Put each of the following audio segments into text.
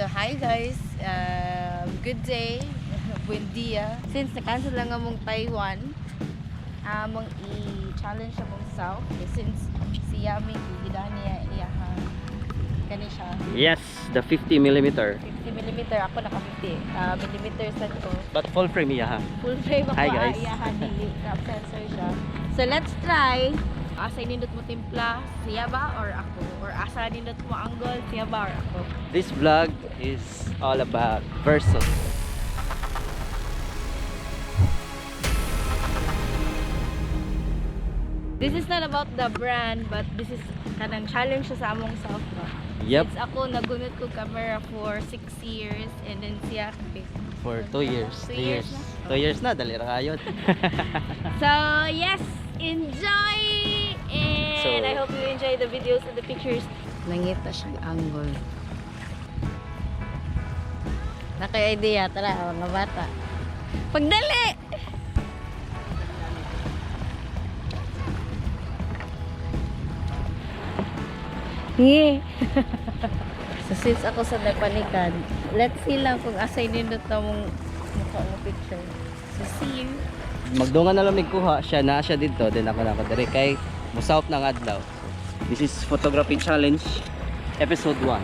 So hi guys, good day, buen dia. Since na-cancel lang among Taiwan, among i-challenge among self. Since si Yami gidani niya iyahang kani siya. Yes, the 50 millimeter. 50 millimeter ako naka 50 millimeter sad ko. But full frame iya ha. Full frame ako Hi, guys. Iyahan dili crop sensor siya. So let's try. Asa nindot mo timpla, siya ba or ako? Or asa nindot mo angle, siya ba or ako? This vlog is all about versus. This is not about the brand, but this is kanang challenge siya sa among self ba. Yep, Since ako nagunit ko camera for 6 years and then siya kay for 2 years. 2 2 years years. na? 2 years na, dali ra kayo. So yes, enjoy! And I hope you enjoy the videos and the pictures. Nangita siyang angle. Naka idea, tara mga bata. Pagdali! Ngi. So since ako sa napanikan, let's see lang kung asay nindot na mong mukha mo picture. So see you. Magdungan na lang mig kuha, siya na siya dito, then ako na ako diri kay musawp ng adlaw. So, this is photography challenge episode 1.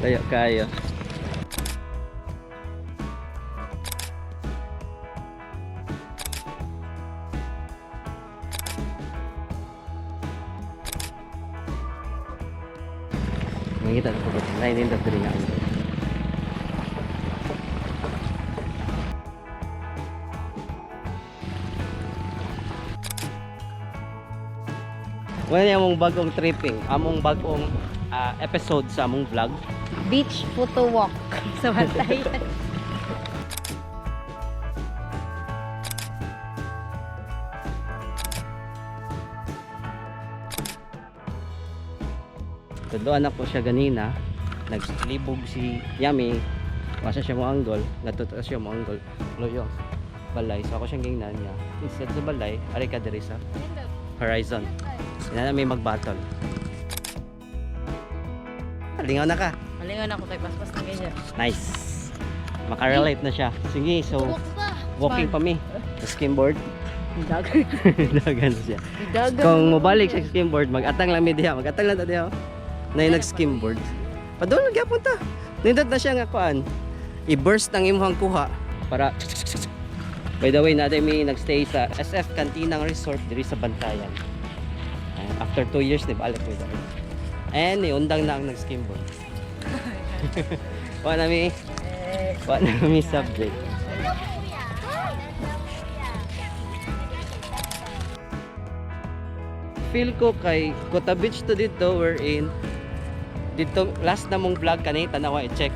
Tayo kayo. Mangita na po ko. Nine in the diri nga angle. Wala niya among bagong tripping, among bagong episode sa among vlog. Beach photo walk sa Bantayan. Tuduan ako siya ganina. Naglibog si Yami. Wasa siya mo angle. Natuto siya mo angle. Loyo. Balay. So ako siyang gingnan niya. Instead sa balay, ari ka diri sa horizon. Ina na may mag-battle. Lingaw na ka. Malingon ako kay paspas na ganyan. Nice. Makarelate na siya. Sige, so Walk pa. Walking pa mi. Sa skimboard. Dagan. Dagan siya. Dagan. Kung mobalik sa skimboard, mag-atang lang mi diha, mag-atang lang ta diha. Na yung nag-skimboard. Padulong gyapon ta. Nindot na siya nga kuan. I-burst ang imong kuha para. By the way, na mi nagstay sa SF Cantinang Resort diri sa Bantayan. Ayan, after 2 years ni balik mi diri. And niundang na ang nag-skimboard. Wa na mi, wa na mi subject. Feel ko kay Kota Beach to dito we're in dito last na mong vlog kani tanawa i-check.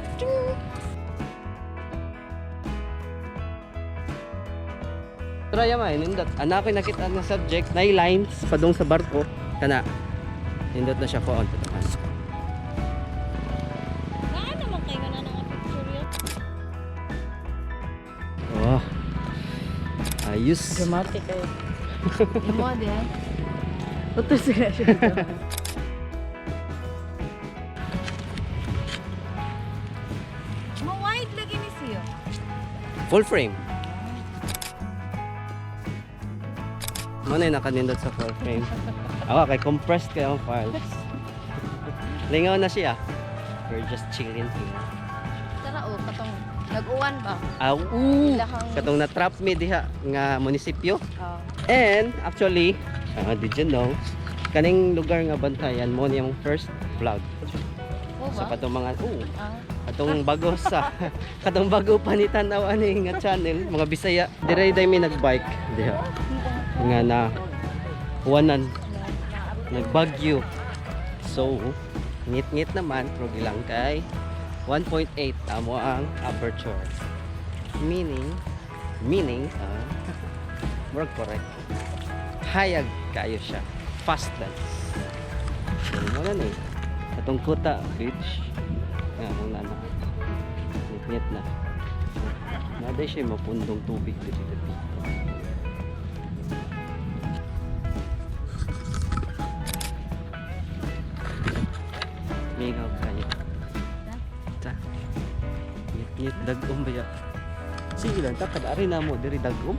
Try man nindot. Ana ko nakita na subject na lines padung sa barko kana. Nindot na siya ko on tanawan. Naa naman kayo na nga picture yun. Oh. Ayos. Dramatic kayo. Imo di ay. Utol sila siya. Mo-wide lagi ni siya. Full frame. Mo na yung nakanindot sa full frame. Ako, kay compressed kayo ang files. Lingaw na siya. We're just chilling here. Tara oh, katong nag-uwan ba? Ah, ooh! Ilahang- Katong na-trap mi diha nga munisipyo. Oh. And actually, did you know, kaning lugar nga Bantayan mo niyang first vlog. Oh, Sa ba? katong mga Ah. katong bago sa katong bago pa ni tan-aw ani nga channel, mga Bisaya. Dire day mi nagbike diha. Nga na uwanan, nagbagyo. So, ngit-ngit naman pero gilang kay 1.8 amo ang aperture. Meaning meaning murag correct. Hayag kayo siya. Fast lens. So, mo na ni. Atong Kuta Beach. Nga mong nana. Ngit-ngit na. Naday siya mapundong tubig dito dito. Dagom ba ya? Sige lang ta pag-ari na mo diri dagom.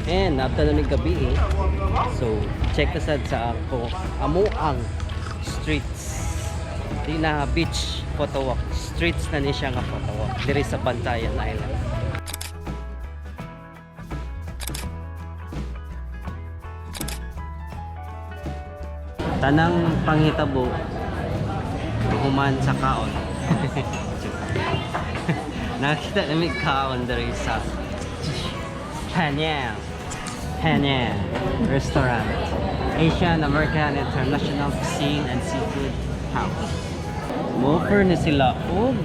And after na gabi eh. So, check na sad sa ako amuang streets. Di na beach photo walk. Streets na ni siya nga photo walk diri sa Bantayan Island. Tanang panghitabo human sa kaon. Nakita namin kaon diri sa Hanyang Hanyang Restaurant. Asian American International Cuisine and Seafood House. Mo-offer ni sila og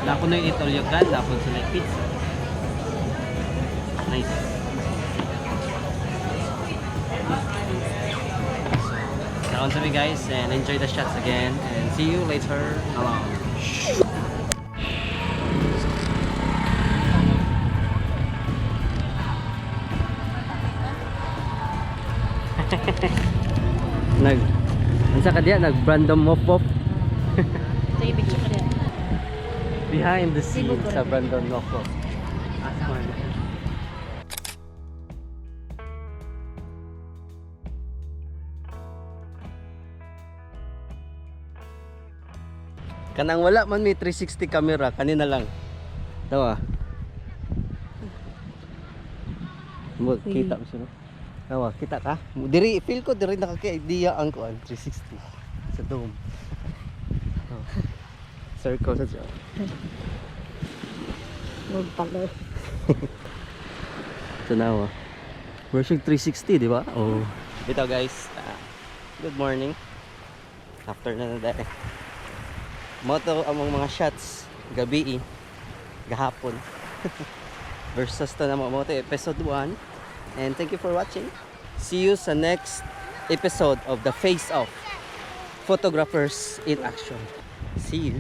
nako na yung Italian, napon sila yung pizza. Nice. So, kaon sa mi guys and enjoy the shots again and see you later along. Nag Unsa ka diya nag Brandon Mop Mop Sige, picture ko din. Behind the scenes sa Brandon Mop Mop. Asman. Kanang wala man may 360 camera kanina lang. Tawa. Mo kita mo sila. Tawa, kita ka? Diri feel ko diri nakaka-idea ang kuan 360 sa dome. Oh. Circle sa siya. Magpalo. Tanawa. Version 360, di ba? Oh. Ito guys, good morning. After na na dahil. Moto among mga shots gabi eh. Gahapon. Versus to na mo moto episode 1. And thank you for watching. See you sa next episode of The Face Off. Photographers in Action. See you.